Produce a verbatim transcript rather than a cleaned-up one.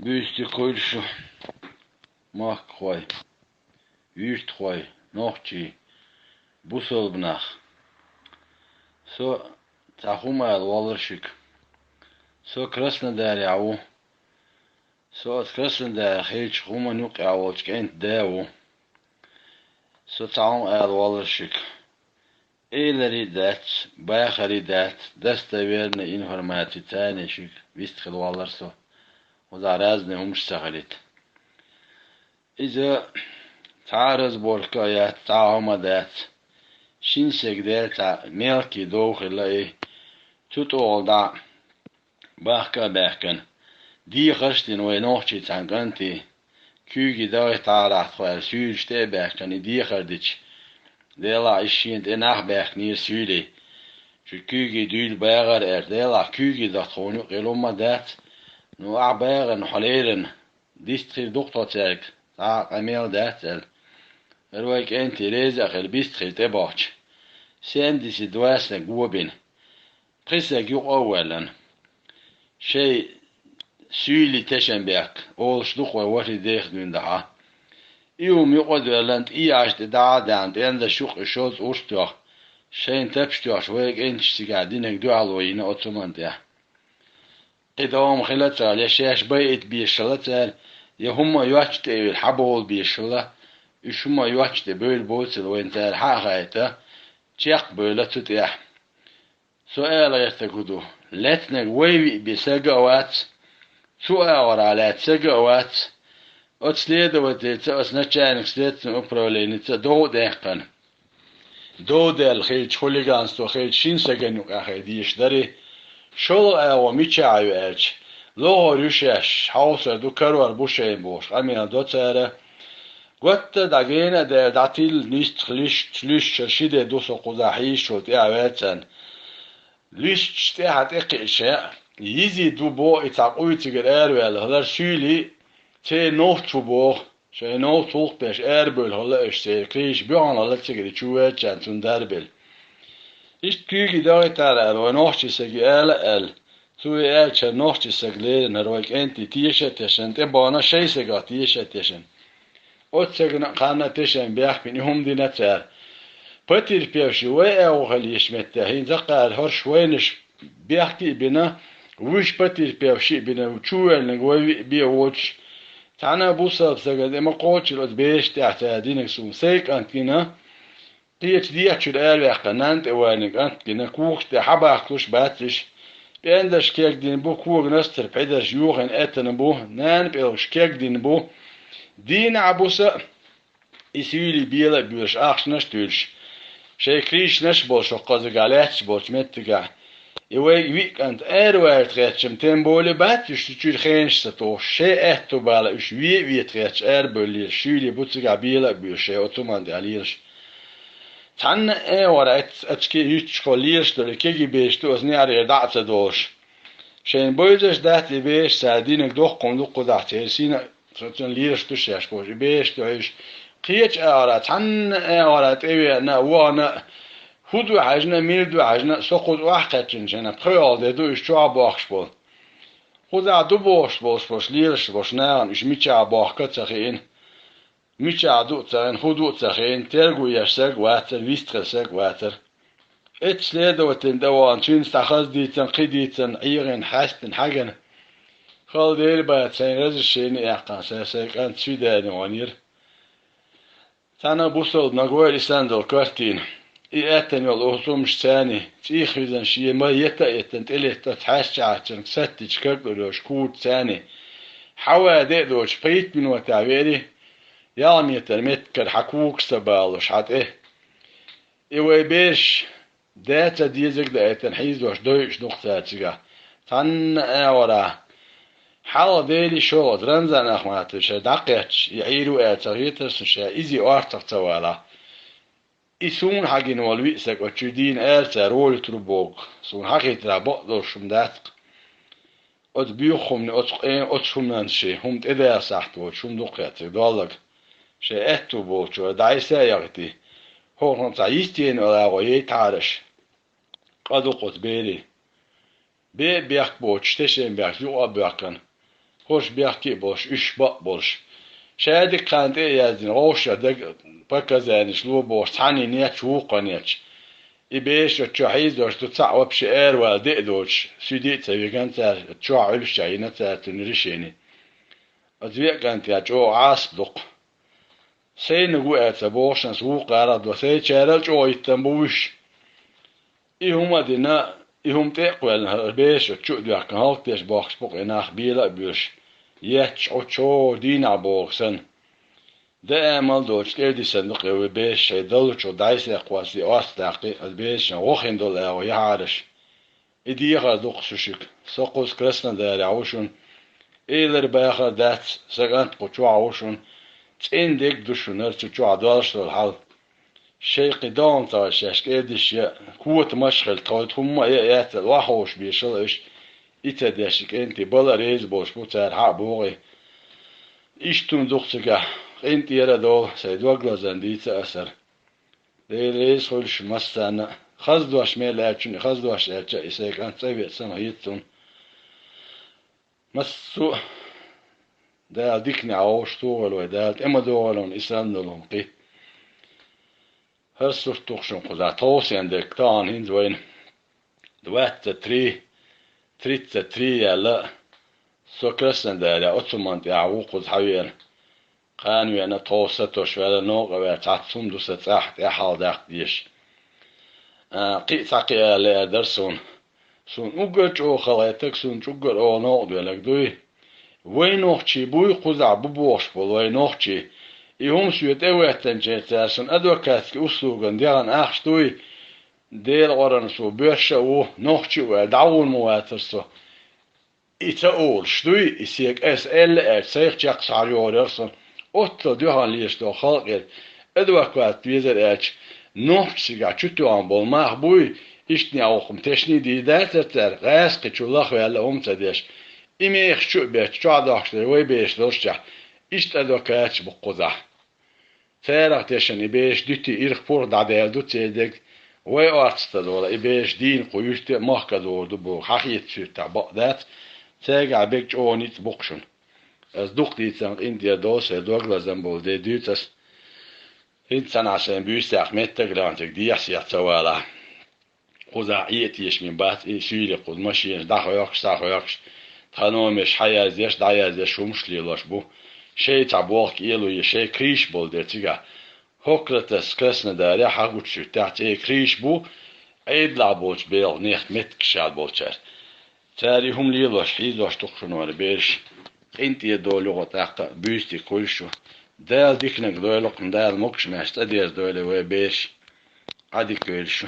Буьйса дика хуьлда шу, махкахой, вуьртахой, нохчий, бусалба нах. Со цхьа хӀума ала воллар шуьга. Со Краснодарехь ву. Со оцу Краснодарехь хиллачу хӀуманна юккъехь волчу кӀентан да ву. Со цхьа хӀума ала воллар шуьга. Эларе дац, бахаре дац, достоверная информация царна шуьга вист хила воллар со. Кхузахь разный хӀумаш ца хилийта. Иза цхьа а разборка а яц, цхьа а хӀума дац. Шина стеган дела цхьа мелкий дов хилла и. Цу тӀехула дӀа бахка а баьхкина, дехарш а дина вай нохчийн цхьана кӀанте, куьйге дахийтахьара тхо аьлла, суьйлаш тӀе а баьхкина, и дехар дича, делахь, иза шена тӀе нах баьхкинера суьйлий. Шу куьйге дуьйла багӀар аьлла, делахь, куьйге даха тхуна юкъа хӀума дац. Ну, ахь багӀарна хьо леррина, дист хир ду-кх тхо цаьрга, цхьа а къамел дац аьлла. ХӀара вай кӀентий реза а хилла, бист хир тӀебахча, семьдесят два стаг го бина. Пхи стаг юкъа а воьллина, шайн суьйлий тешнабехк, олуш ду-кх вай ворхӀе деха дуьйна дахьа. И хӀума юкъа а доьллина, тӀехьашна тӀе дӀа а даьхна, пӀендаша юккъе шозза урс а тоьхна, шайна тапаш тоьхча, вай кӀенташа цигахь динарг дуьхьало йина оцу хӀуманна тӀехь. И дов-м хила ца хилла, я шаьш байъийта безаш хилла цара, я хӀумма йоцчу тӀе а йевлла, хьабовла безаш хилла, уьш хӀумма йоцчу тӀе бевлла боцийла вайна цара хьа а хаийта, чекх а бевлла цу тӀехь. Со ала гӀертарг хӀун ду? Лаьцнарг вай виъ бен сага а вац, цу агӀорахь лаьцна сага а вац. Оцу следовательца, оцу начальник следственного управленица дов а даьккхина. Дов даьлла хилча, хулиганство хилча, шина стагана юкъахь хир дезаш дарий? ШолгӀа агӀо мичахь ю аьлча, лохур ю шаьш, хьовсур ду, карор бу шайна бохуш, къамел до цара. Готта а дӀа гена а даьлла, дӀатилла нисдах луьстуш, луьстуш ши де ду со кхузахь хьийзаш волу тӀаьхьаваьлла царна. Луьстуш тӀаьхьа тӀекхиъча, йизий ду боху и цхьа къуй цигара араваьлла хилар, суьйлий церан новц ву боху, шайн новц гӀуллакх деш арабевлла хилла уьш церан, кхийча боьхна хилла цигара и чу ваьллачарна цунна дарбелла. Иштта куьйге дахийтахьара аьлла, вай нохчийн стаге ала а аьлла, цо и аьллачара нохчийн стаг леррина хӀара вай кӀентий теша а тешна, тӀебахана шайн стагах теша а тешна. Оцу стагана а кхарна а тешнабехк бина, и хӀума дина цара. Потерпевший вай агӀо хила йиш меттехь, хӀинца кхара хӀорш вайнаш бехке а бина, вуьш потерпевший а бина, чувоьллинарг вай виъ бен воцуш, цхьана а бусалба стагана тӀе ма кхочура оцу берашна тӀехь цара динарг суна. Сайн кӀант гина, кхечу дехьа чуьра араваьккхина нанна тӀе вайниг кӀант гина, когаш тӀе хьабахкалуш бац уьш. ПӀендарш кегдина бу, коган настар пхьидарш йохийна аьттина бу, нана пӀелгаш кегдина бу. Дийнахь а, буса а и суьйлий бела а боьлуш, ахчанаш а туьллуш, шайн кришнаш а болуш, хӀокху кхузахь лаьтташ болчу меттигехь. И вайга виъ кӀант араваьлла гӀерташ-м, тем более бац уьш цу чуьра хенаш ца тухуш, шайн аьтту бала уьш вен а вета гӀерташ арабевлла лелаш, суьйлий бу цигахь бела а боьлуш, шайн оцу хӀуманна тӀехь лелаш. Цхьанна а агӀор аьтта ачки юьттуш кхо лелаш долу кегий бераш ду оцу неӀарера дӀа а ца долуш. Шайна бевзаш дац и бераш, цара динарг доккха хӀума ду кхузахь, церан сина а, цуьнан лелаш ду шаьш бохуш, и бераш ду хьуьйсуш. Кхечу агӀора, цхьанна а агӀора тӀевеана а, вахана а, хӀун ду хьаьжна а, мила ду хьаьжна а, со кхуза охьакхаьччина шайна пхоьалгӀа де ду уьш чохь бохкуш болу. Кхузахь ду бохуш болуш, болуш лелаш болуш нахана уьш мичахь бохка а ца хиъна. Мичахь ду а ца хиъна, хӀун ду а ца хиъна, терго еш саг а вацара, вистхир саг а вацара. Эццу следовательна тӀе вахана, цуьнца дӀа хаза дийцина, кхин дийцина, Ӏехийна, хьаьстина, хьаьгна. Хала дера бац, сайн разрешение а яьккхина, сайн, сайн кӀант свидание ванера. Цхьана а бусалба нагойла и санна долу картина. И аьттина йолу хӀусамаш царний, цӀийх хӀуьзанаш шен ма ета а еттина, тӀелетта оцу хьаьрчахьаьрчунга саттича кагдур йолуш куча царний. Хьаваде а доцуш, пхийтта минотехь веарий, ялхметар меттигара хьан когаш ца балалуш хьан тӀе. И вай бераш, да ца дезарг а даийтина, хьийзош дойуш ду-кх цара цигахь. Цхьанна а агӀора, хьалха Дели шолгӀа Рамзан Ахматовича дӀакхетча, и Ӏийр ву аьлла ца хетара суна ша, изий орцах ца вала. И суна хьагина волу виъ саг оцу чуьра дийна ара цара, волуьйтур боху. Суна хьахийтарехь бакъдолуш хӀума дац-кх. Оцу боьха хӀуманийн, оцу къен, оцу хӀуманан шен хӀума тӀедала сахьт воцуш хӀума ду-кх хецциг доллаг. Шайн аьтту болчо дӀайса а яхийтий, хӀокхунах цхьа йистена йолу агӀо яйтахьара аша. Къа ду-кх оцу берийн. Бен а бехк боцуш, тешен бехк юкъа а боьхкина. Уьш бехке а болуш, уьш бакъ а болуш. Шадерг кхана тӀе а яздина, вовшашка дага показанеш ло бохуш, цхьанна нечча, вукханна нечча. И бераш оцу чохь хьийзош ду, цхьаъ вообще аравала де а доцуш, суьде а ца вигна цара, чохь Ӏуьллуш чохь йина цара цуьнан решени. Оцу веа кӀантехь чӀогӀа Ӏазап ду-кх. Сайна гу аьлла ца бохуш, аса вукхарах а до, сайчарал а чӀогӀа йиттина бу уьш. И хӀума а дина, и хӀума тӀе а кхоьллина, хӀара бераш оцу чу а доьхкина, хӀаллакдеш бохкуш бу-кх и нах, бела а буьйлуш, етташ Ӏу чӀогӀа дийнахь боху санна. Де амал доцуш тӀедисина ду-кх и вай бераш, шайн даллучух дӀасаэккхош и оццу даккхий, аса берашна гӀо хин долу агӀо яхьараш. И дехар ду-кх шу шуьга. Со кхуза Краснодарехь ву шуна. Элар бахар дац, сан кӀант кху чохь ву шуна. ЦӀена дерг ду шуна хӀара цу чохь долуш долу хьал. Шайн кхин догӀма ца хилла шаьш кӀедиш я, котамаш а хилла, тхоьга хӀумма а яц, охьаховшабеш хилла уьш. И ца деш и кӀентий бала а реза болуш бу цара, хьа а боху и. Иштта хӀума ду-кх цигахь, къинтӀера а долу, сайн дог лазарна дийца аса хӀара. Дела реза хуьлда шуна массарна а. Хаза дош мел аьллачунна и хаза дош аьлча а, и сайн кӀант цӀа веа санна хета суна. Массо а Дала диканехь вовшахтохийла вай, Дала тӀе ма догӀийла вайна и санна долу хӀума кхин. ХӀара сурт ду-кх шуна кхузахь, тховсина дерг тахана хӀинца вайна двадцать три, тридцать три яьлла, со Краснодарехь оцу хӀуманна тӀехь ву кхуза хьавеана. Кхана веана, тховса сатош ваьлла, новкъа ваьлла, цхьацца хӀума ду сан цӀахь тӀаьхьа хьаладаккха дезаш. А, кхин а цхьа кхин а ала лаьар дара суна. Суна уггар чӀогӀа хала гӀеттарг, суна чӀуггар оха новкъа доьлларг дуй. Вай нохчий буй, кхузахь бу бохуш болу вай нохчий. И хӀума соьга тӀе а хӀоьттинчеран цара суна адвокатский услуган дегӀан ахча дуй. Делан къорана со боьрша а ву, нохчи а ву аьлла, дӀагӀур ма вацара со. И ца олуш дуй, и соьга аса аьлла аьлча, сайх чекх схьайогӀур яра со. Оццул дуьхьал лелаш долу халкъера адвокат везар аьлча, нохчашкахь чу тоьхна болу мах буй, иштанехь вукху-м тешний дийр дацара цара, гӀазкхи чу лахваьлла хӀума ца деш. И мехаш чу а бетташ, чохь дохкуш дерг вай бераш долуш чохь, иштта адвокаташ бу кхузахь. Царах тешна и бераш дуьтий ирх-пурх дӀадаьлла ду церан дерг, вай орца ца долу, и бераш дийна кху юьрте а махка догӀур ду боху, хьан хета суьртахь бакъ дац, цаьргахь берг чӀогӀа ницкъ бу-кх шуна. Аса дукха дийцина къинтӀера долу сайн дог лазам болу де дуьйцу аса. ХӀинца санна шайн буьйсехь меттаг а лаьцнарг дехьа-сехьа ца валахь. Кхузахь Ӏе а тешаме бац, и суьйре кхуза машенаш дӀахоьхкуш, схьахоьхкуш, тхан номерш хьаяздеш, дӀаяздеш хӀумаш лелош бу. Шайн цхьа болх кӀело е шайн крыша болу дерг цигахь. ХӀокху ретта аса Краснодарехь, хьан гучу суьртехь цӀе крыша бу, Ӏедалахь болчу белхан нехан меттигаш ял болчара. Цара и хӀума лелош, хьийзош ду-кх шуна вайн бераш. КъинтӀера долу юкъа тӀаккха буьйса дика хуьлда шу. Дала диканиг дойла-кх, Дала могуш-маьрша цӀа дерзадойла вай бераш. Ӏа дика йойла шу.